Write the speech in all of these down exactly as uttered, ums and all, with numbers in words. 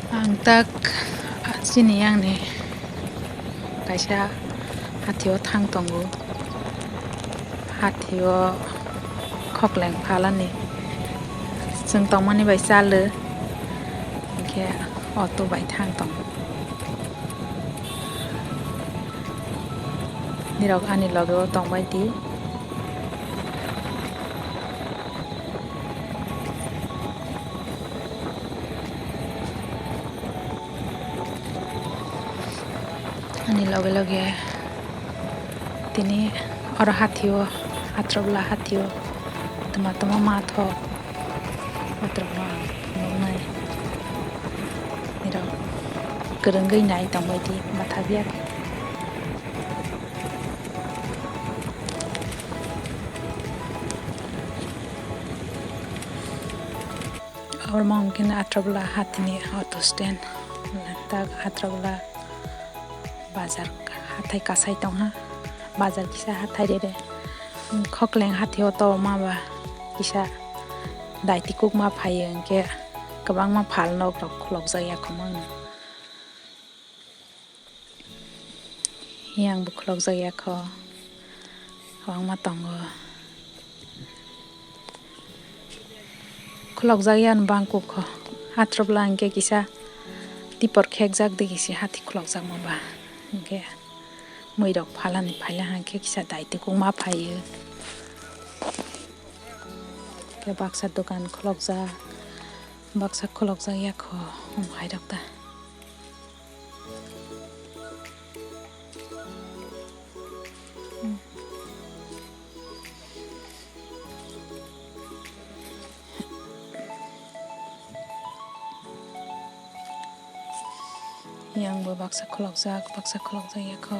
Ang tak chini yang ni kaisa hathi o thang tongo. Hathi o khokleng phalani chwng tongmani bai chalo, hinkhe auto bai thang tongo. Nirok ani loge o tongbai di. Ani loge loge tini oro hathi o, Hatrobla hathi o tuma tuma ma thok. Hatrobla nuknai nirok kwrwngwi nai tongbai di, matha biya khe. Omo hwnkhe Hatrobla hatini auto stand. Tak Hatrobla bazar, hathai kasai tongha. Bazar kisa hathai rere. Khokleng hathi o to ma ba kisa daiti kuk ma phaio, hinkhe kwbangma phal nok rok khulokjak ya khumang. Yang bo khulokjak ya kho, kwbangma tongo. Khulokjak ya bangkuk kho. Hatrobla hinkhe kisa tipor khekjak de kisi hathi khulokjakma ba. Hinkhe mui rok phalani phaila hinkhe kisa daiti kuk ma phaio. Hinkhe baksa dokan khulokjak, baksa khulokjak ya kho, omo hai rok ta. Yang bo baksa khulokjak, baksa khulokjak ya kho.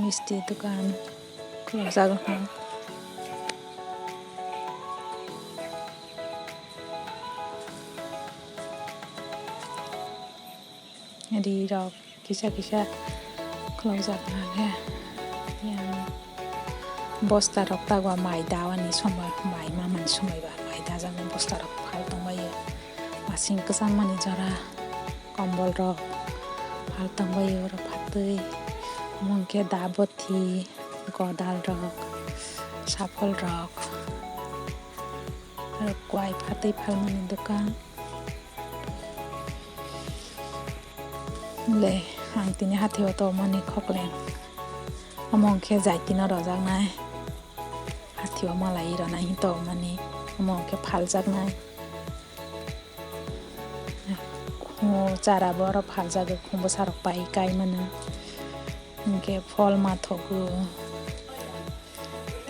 Misti dokan khulokjak. Ri rok kisa kisa khulokjak hwnka khe, yang bosta rok tago mai dawani somoi, mai mamani somoi ba mai dajaknai bosta rok phal tongbaio. Masing kwchangmani jora kombol rok phal tongbaio, oro phatwi omo hwnkhe dabothi, godal rok, saphol rok, aro kwai phatwi phalmani dokan. Le, ang tini hathi o tongmani khokleng. Omo hwnkhe jaitino rojaknai. Hathi o malai rwnai hwn tongmani. Omo hwnkhe phaljaknai. Khungo chara bo oro phaljago, khungo bwsa rok pai kai mano. Hinkhe phol ma thogo.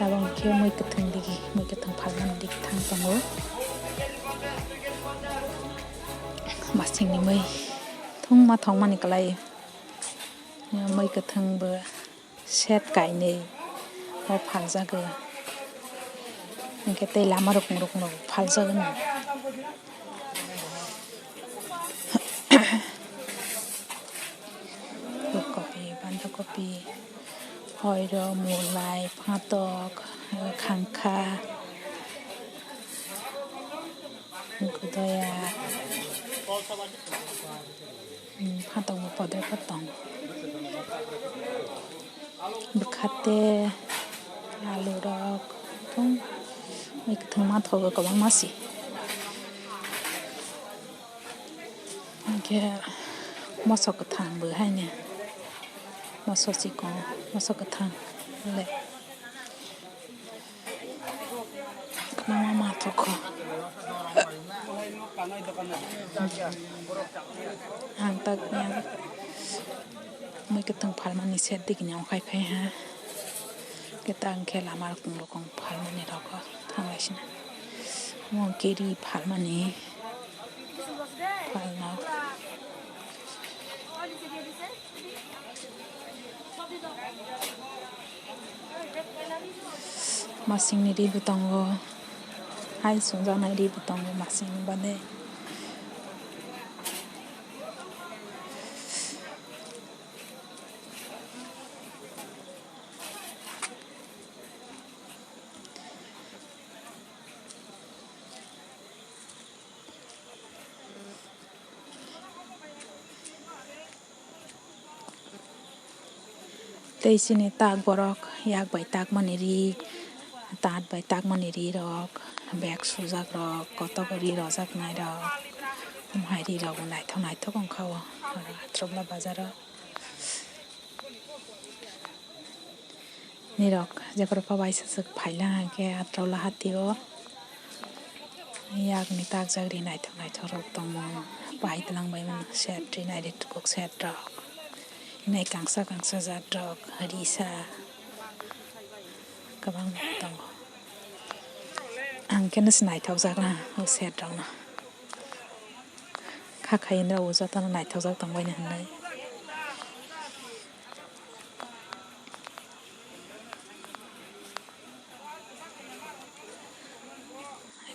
Tabok khe mui kwthwng digi, mui kwthwng phalmani digi thang tongo. Masingni mui thwngma thwngmani kwlai. Mui kwthwng bo set kainwi o phaljago. Hinkhe tei lama rukung rukung rok phaljago no. Phulkopi, bandakopi, hoiro, mulai, phatok, khangkha, godoya, phatok bo podre potong. Bwkhate, alu rok, tong, mui kwthwng ma thogo kwbangma se. Hinkhe moso kwthang bo haino, moso chikon, moso kwthang le. Kwbangma ma thok kho. Ang tak yang mui kwthwng phalmani set digi ni okhai phai ha. Khe tang khe lama rokong rokong phalmani rok thanglai sina. Mo kiri phalmani phalna. Masingni ri bo tongo, hai chwngjaknai ri bo tongo masingni baade. Tei chini tak borok yak bai takmani ri, tat bai takmani ri rok, bag sujak rok, kotogo ri rojak nai rok, omo hai ri rok bo naithok naithok wngkha o aro Atrobla bazar o. Nirok jephru pha waisa swk phaila hwnkhe Atrobla hati o. Yakni takjak ri naithok naithok rok tongo. Pai twlang bai mano set ri nai ri tukuk set rok. Hinai kangsa kangsa jat rok risa kwbang tongo. Ang khe no se naithok jak na o set rok no. Kha khai no o joto no naithok jak tong bai ni hinwi.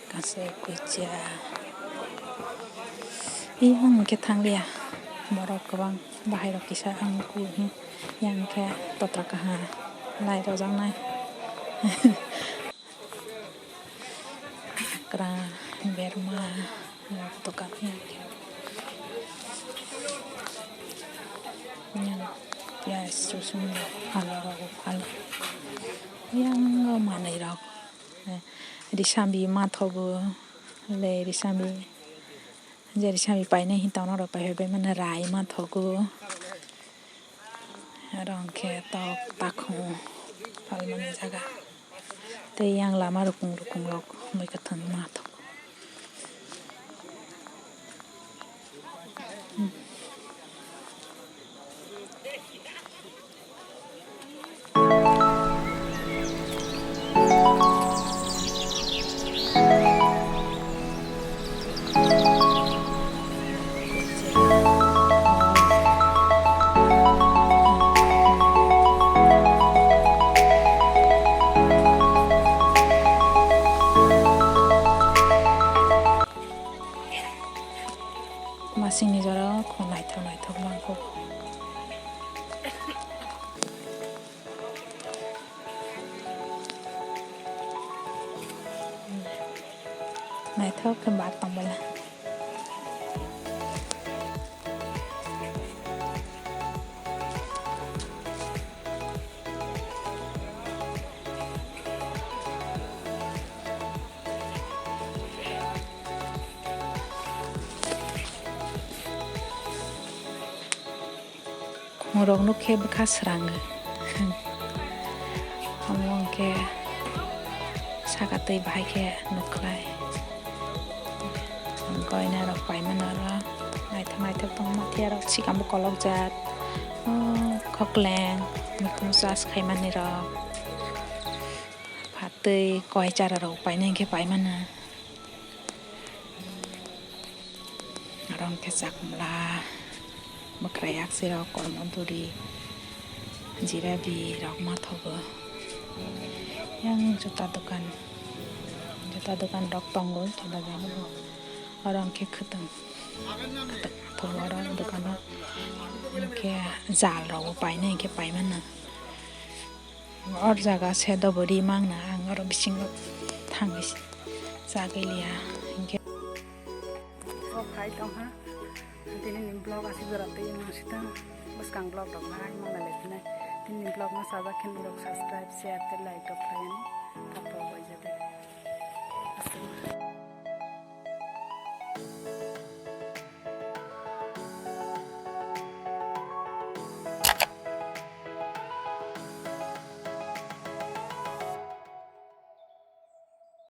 Kaisa kuchia. Yang hwnkhe thangliya. Borok kwbang bahai rok kisa ang ku hi. Yang hwnkhe totra kaha lai rojak nai. Okra, berma, dokan yang khe. Yang piyaj, rosun, alu rok, alu. Yang manwi rok. Risambi mathogo, le risambi, je risambi painai hin tongna rok pai bai mano rai mathogo. Aro hwnkhe tok takhung palmani jaga. Tei yang lama rukung rukung rok mui kwthang mathogo. Masingni jora o khum naithok naithok mangkuk. Naithok khe bar tong bwla. Khumrok nuk khe bwkha srangwi. Omo hwnkhe saka twi bahai khe nukhlai. Goina rok paimano oro naithok naithok tongma tiyarok sikam bo kolokjak. O khokleng mukhung charge khaimani rok. Phatwi koi chara rok painai khe paimano. Aro hwnkhe chakmla, bwkhwrai yaksi rok, kormoduri, jirabi rok mathogo. Yang juta dokan, juta dokan rok tongo, juta dokan rok. Oro hwnkhe khwtwng, khwtwng mathogo oro dokano. Hwnkhe jal rok bo painai hwnkhe paimano. Or jaga se dobo ri mangna ang oro bisingo thangwi chagwi liya hinkhe. O phai tongha, tini ni vlog aswk jora twi mangsi tong, bwskang vlog rok nai mangna le tini. Tini ni vlog no sajak khe norok subscribe, share tei like rok khlai ani.